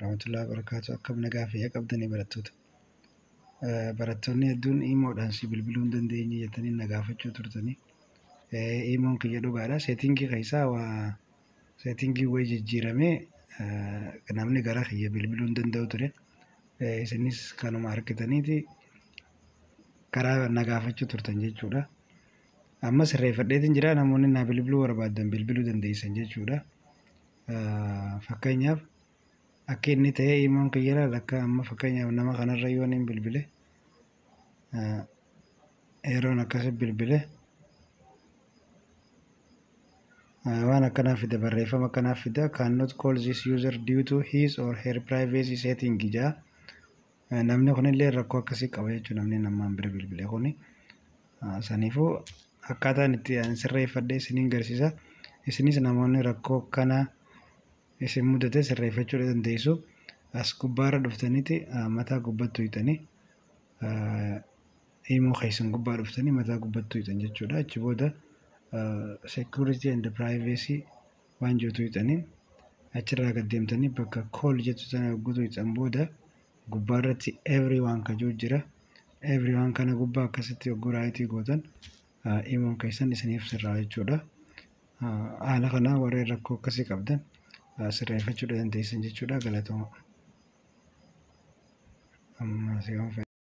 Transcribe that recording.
Warahmatullahi wabarakatuh. Akkam nagaa fayyaa qabdanii barattoota? Barattoonni hedduun iimoodhaan si bilbiluu hin dandeenye jettanii na gaafachuu turtanii. Iimoon kiyya dhugaadha. Seetingii keessaa waa seetingii wayii jijjiiramee namni gara kiyya bilbiluu hin danda'u ture. Isinis kanuma argitaniiti karaa na gaafachuu turtan jechuudha. Amma sirreeffadheetiin jira, namoonni na bilbiluu barbaadan bilbiluu dandeessan jechuudha. Fakkeenyaaf, akka inni ta'e iimoon kiyya ilaala. Akka amma fakkeenyaaf nama kanarra yoo inni bilbile, yeroon akkasi bilbile waan akkanaa fida, barreeffama akkanaa fida: "Cannot call this user due to his or her privacy setting" jaa. Namni kunillee rakkoo akkasii qaba jechuudha, namni namaan bira bilbile kuni. Saniifuu akkaataan itti ani sirreeffadhee isiniin garsiisa. Isinis namoonni rakkoo kana isin mudate sirreeffachuu dandeessu. As gubbaarra dhuftaniiti mataa gubbattu hiixanii, imoo keessan gubbaa dhuftanii mataa gubbattu hiixan jechuudha. Achi booda security and privacy waan jirutu hiixanii, achirraa gad deemtanii bakka call jettu sana yogguu hiixan booda gubbaarratti everyone ka jiru jira. Everyone kana gubbaa akkasitti yogguu right gootan imoon keessan isiniif sirraa jechuudha. Haala kanaa warreen rakkoo akkasii qabdan sirreeffachuu dandeessan jechuudha. Galatooma. Amma si